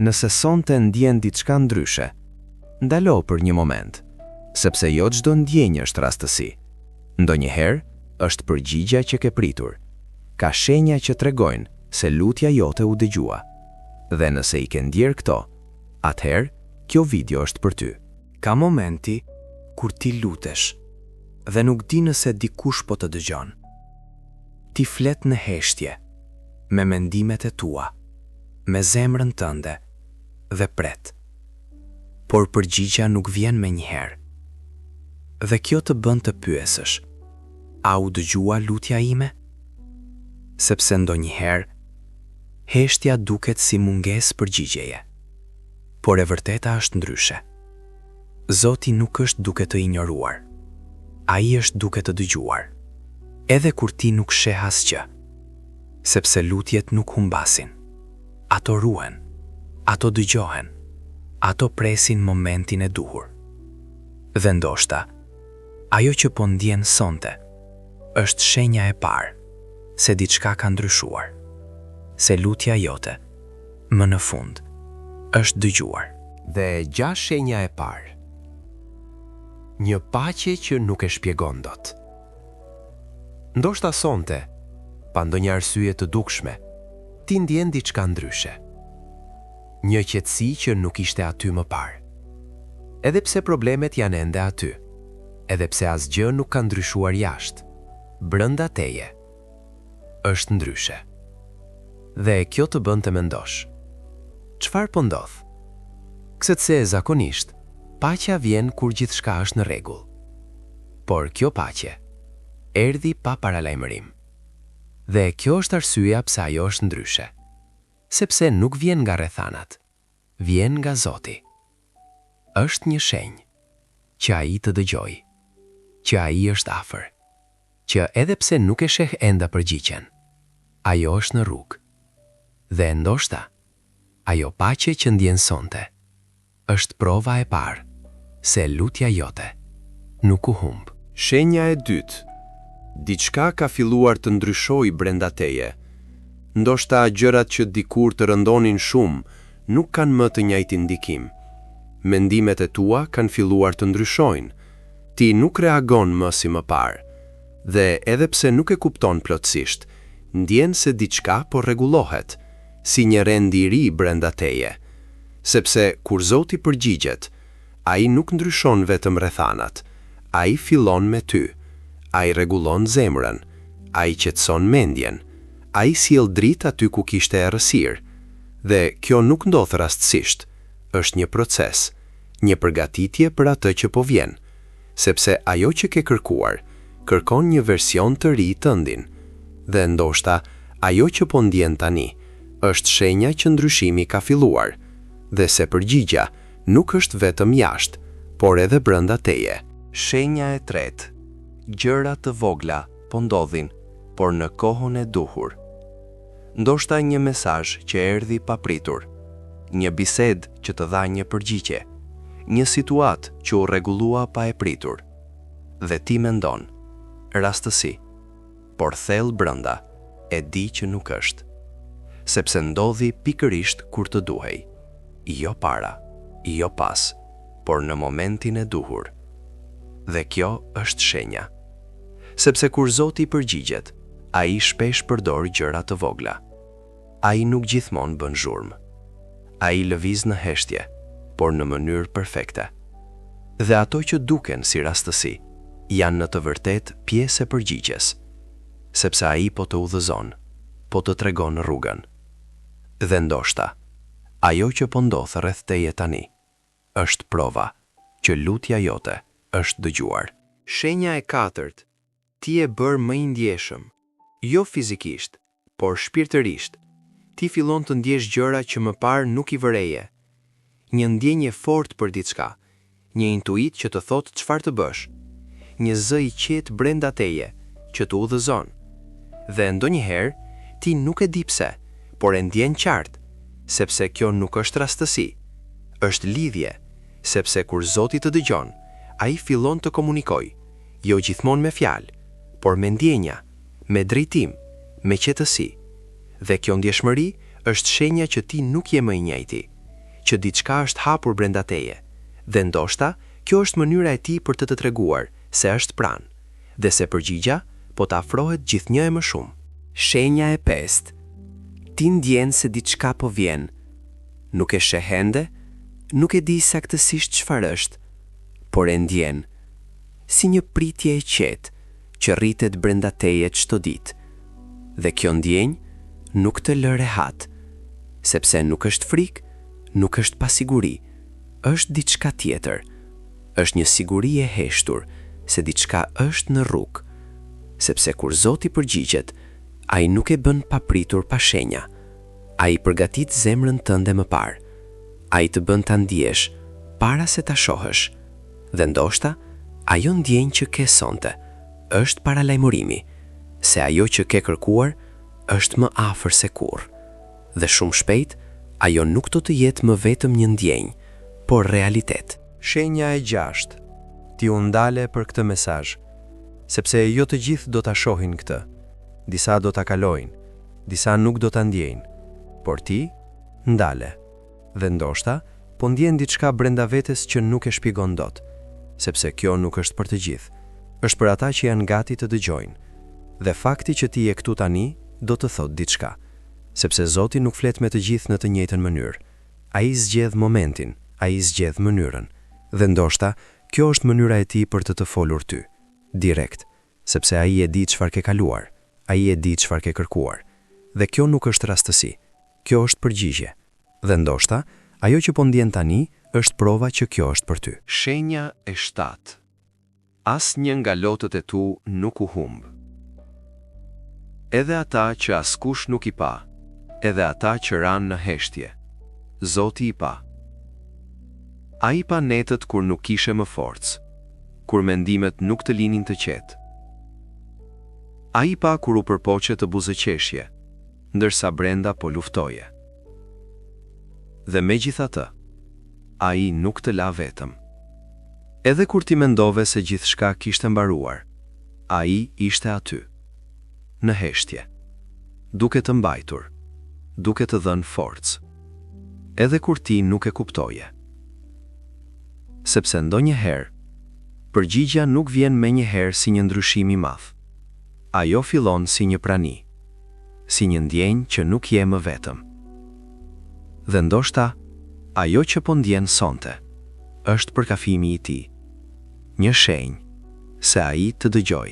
Nëse sonte ndjen diçka ndryshe, ndalo për një moment, sepse jo çdo ndjenjë është rastësi. Ndonjëherë është përgjigja që ke pritur. Ka shenja që tregojnë se lutja jote u dëgjua. Dhe nëse i ke ndjerë këto, atëherë kjo video është për ty. Ka momente kur ti lutesh dhe nuk di nëse dikush po të dëgjon. Ti flet në heshtje, me mendimet e tua, me zemrën tënde dhe pret. Por përgjigja nuk vjen menjëherë. Dhe kjo të bën të pyesësh, a u dëgjua lutja ime? Sepse ndonjëherë, heshtja duket si mungesë përgjigjeje. Por e vërteta është ndryshe. Zoti nuk është duke të injoruar. Ai është duke të dëgjuar. Edhe kur ti nuk sheh asgjë. Sepse lutjet nuk humbasin. Ato ruhen. Ato dëgjohen. Ato presin momentin e duhur. Dhe ndoshta, ajo që po ndjen sonte, është shenja e parë se diçka ka ndryshuar. Se lutja jote, më në fund, është dëgjuar. Dhe ja shenja e parë. Një paqe që nuk e shpjegon dot. Ndoshta sonte, pa ndonjë arsye të dukshme, ti ndjen diçka ndryshe. Një qetësi që nuk ishte aty më parë. Edhe pse problemet janë ende aty, edhe pse asgjë nuk ka ndryshuar jashtë, brenda teje është ndryshe. Dhe kjo të bën të mendosh. Çfarë po ndodh? Sepse zakonisht, paqja vjen kur gjithçka është në rregull. Por kjo paqe erdhi pa paralajmërim. Dhe kjo është arsyeja pse ajo është ndryshe. Sepse nuk vjen nga rrethanat, vjen nga Zoti. Është një shenjë që ai të dëgjoi, që ai është afër, që edhe pse nuk e sheh ende përgjigjen, ajo është në rrugë. Dhe ndoshta, ajo paqe që ndjen sonte, është prova e parë se lutja jote nuk u humb. Shenja e dytë, diçka ka filluar të ndryshojë brenda teje. Ndoshta gjërat që dikur të rëndonin shumë, nuk kanë më të njëjtin ndikim. Mendimet e tua kanë filluar të ndryshojnë. Ti nuk reagon më si më parë. Dhe edhe pse nuk e kupton plotësisht, ndjen se diçka po rregullohet, si një rend i ri brenda teje. Sepse kur Zoti përgjigjet, ai nuk ndryshon vetëm rrethanat, ai fillon me ty. Ai rregullon zemrën, ai qetëson mendjen, ai sjell dritë aty ku kishte errësirë. Dhe kjo nuk ndodh rastësisht, është një proces, një përgatitje për atë që po vjen. Sepse ajo që ke kërkuar, kërkon një version të ri tëndin. Dhe ndoshta, ajo që po ndjen tani, është shenja që ndryshimi ka filluar, dhe se përgjigja nuk është vetëm jashtë, por edhe brenda teje. Shenja e tretë, gjëra të vogla po ndodhin, por në kohën e duhur. Ndoshta një mesazh që erdhi papritur, një bisedë që të dha një përgjigje, një situatë që u rregullua pa e pritur. Dhe ti mendon, rastësi, por thellë brenda e di që nuk është. Sepse ndodhi pikërisht kur të duhej. Jo para, jo pas, por në momentin e duhur. Dhe kjo është shenja. Sepse kur Zoti përgjigjet, ai shpesh përdor gjëra të vogla. Ai nuk gjithmonë bën zhurmë. Ai lëviz në heshtje, por në mënyrë perfekte. Dhe ato që duken si rastësi, janë në të vërtetë pjesë e përgjigjes. Sepse ai po të udhëzon, po të tregon rrugën. Dhe ndoshta, ajo që po ndodh rreth teje tani, është prova që lutja jote është dëgjuar. Shenja e katërt, ti je bërë më i ndjeshëm. Jo fizikisht, por shpirtërisht. Ti fillon të ndjesh gjëra që më parë nuk i vëreje. Një ndjenjë e fortë për diçka, një intuitë që të thotë çfarë të bësh, një zë i qetë brenda teje që të udhëzon. Dhe ndonjëherë ti nuk e di pse, por e ndjen qartë, sepse kjo nuk është rastësi. Është lidhje, sepse kur Zoti të dëgjon, ai fillon të komunikojë, jo gjithmonë me fjalë, por me ndjenja, me drejtim, me qetësi. Dhe kjo ndjeshmëri është shenja që ti nuk je më i njëjti. që diçka është hapur brenda teje. Dhe ndoshta, kjo është mënyra e tij për të të treguar se është pranë, dhe se përgjigja po të afrohet gjithnjë e më shumë. Shenja e pestë, Ti ndjen se diçka po vjen. Nuk e sheh ende, nuk e di saktësisht çfarë është, por e ndjen. Si një pritje e qetë që rritet brenda teje çdo ditë. Dhe kjo ndjenjë nuk të lë rehat, sepse nuk është frikë, nuk është pasiguri, është diçka tjetër. Është një siguri e heshtur se diçka është në rrugë. Sepse kur Zoti përgjigjet, ai nuk e bën papritur pa shenja. Ai përgatit zemrën tënde më parë. Ai të bën ta ndiesh para se ta shohësh. Dhe ndoshta, ajo ndjenjë që ke sonte, është paralajmërimi se ajo që ke kërkuar është më afër se kurrë. Dhe shumë shpejt, ajo nuk do të jetë më vetëm një ndjenjë, por realitet. Shenja e gjashtë, Ti u ndale për këtë mesazh, sepse jo të gjithë do ta shohin këtë. Disa do ta kalojnë, disa nuk do ta ndjejnë, por ti ndale. Dhe ndoshta po ndjen diçka brenda vetes që nuk e shpjegon dot, sepse kjo nuk është për të gjithë, është për ata që janë gati të dëgjojnë. Dhe fakti që ti je këtu tani do të thotë diçka, sepse Zoti nuk flet me të gjithë në të njëjtën mënyrë. Ai zgjedh momentin, ai zgjedh mënyrën. Dhe ndoshta, kjo është mënyra e tij për të të folur ty. Direkt, sepse ai e di çfarë ke kaluar, ai e di çfarë ke kërkuar. Dhe kjo nuk është rastësi. Kjo është përgjigje. Dhe ndoshta, ajo që po ndjen tani është prova që kjo është për ty. Shenja e shtatë, Asnjë nga lotët e tu nuk u humb. Edhe ata që askush nuk i pa, edhe ata që ranë në heshtje, Zoti i pa. Ai pa netët kur nuk kishe më forcë, kur mendimet nuk të linin të qetë. Ai pa kur u përpoqe të buzëqeshje, ndërsa brenda po luftoje. Dhe megjithatë, Ai nuk të la vetëm. Edhe kur ti mendove se gjithçka kishte mbaruar, Ai ishte aty. Në heshtje. Duke të mbajtur. Duke të dhënë forcë. Edhe kur ti nuk e kuptoje. Sepse ndonjëherë, përgjigja nuk vjen menjëherë si një ndryshim i madh. Ajo fillon si një prani. Si një ndjenjë që nuk je më vetëm. Dhe ndoshta, ajo që po ndjen sonte, është përqafimi i tij. Një shenjë se ai të dëgjoi.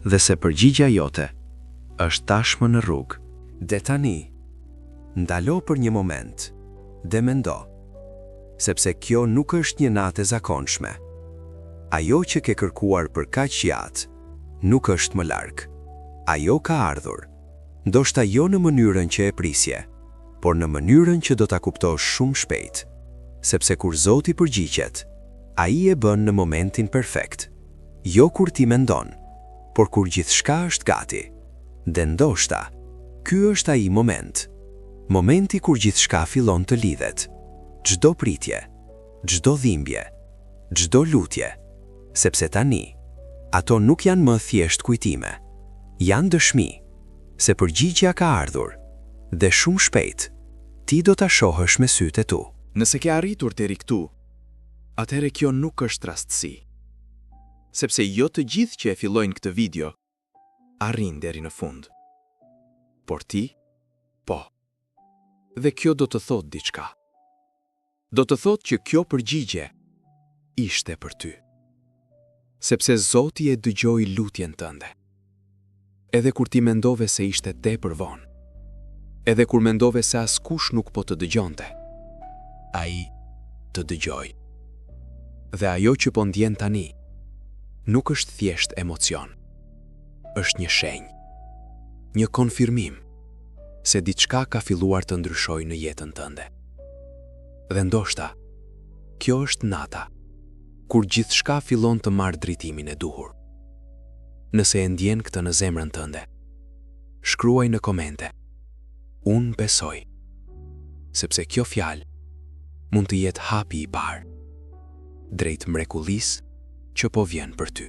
Dhe se përgjigja jote është tashmë në rrugë. Dhe tani, ndalo për një moment dhe mendo, sepse kjo nuk është një natë e zakonshme. Ajo që ke kërkuar për kaq gjatë, nuk është më larg. Ajo ka ardhur. Ndoshta jo në mënyrën që e prisje, por në mënyrën që do ta kuptosh shumë shpejt. Sepse kur Zoti përgjigjet, Ai e bën në momentin perfekt. Jo kur ti mendon, por kur gjithçka është gati. Dhe ndoshta, ky është ai moment. Momenti kur gjithçka fillon të lidhet. Çdo pritje, çdo dhimbje, çdo lutje, sepse tani, ato nuk janë më thjesht kujtime. Janë dëshmi se përgjigja ka ardhur dhe shumë shpejt ti do ta shohësh me sytë e tu. Nëse ke arritur deri këtu, atëherë kjo nuk është rastësi. Sepse jo të gjithë që e fillojnë këtë video arrijnë deri në fund. Por ti, po. Dhe kjo do të thotë diçka. Do të thotë që kjo përgjigje ishte për ty. Sepse Zoti e dëgjoi lutjen tënde. Edhe kur ti mendove se ishte tepër vonë. Edhe kur mendove se askush nuk po të dëgjonte. Ai të dëgjoi. Dhe ajo që po ndjen tani nuk është thjesht emocion. Është një shenjë. Një konfirmim se diçka ka filluar të ndryshojë në jetën tënde. Dhe ndoshta, kjo është nata, kur gjithçka fillon të marrë drejtimin e duhur. Nëse e ndjen këtë në zemrën tënde, shkruaj në komente. Unë besoj, sepse kjo fjalë mund të jetë hapi i parë drejt mrekullisë që po vjen për ty.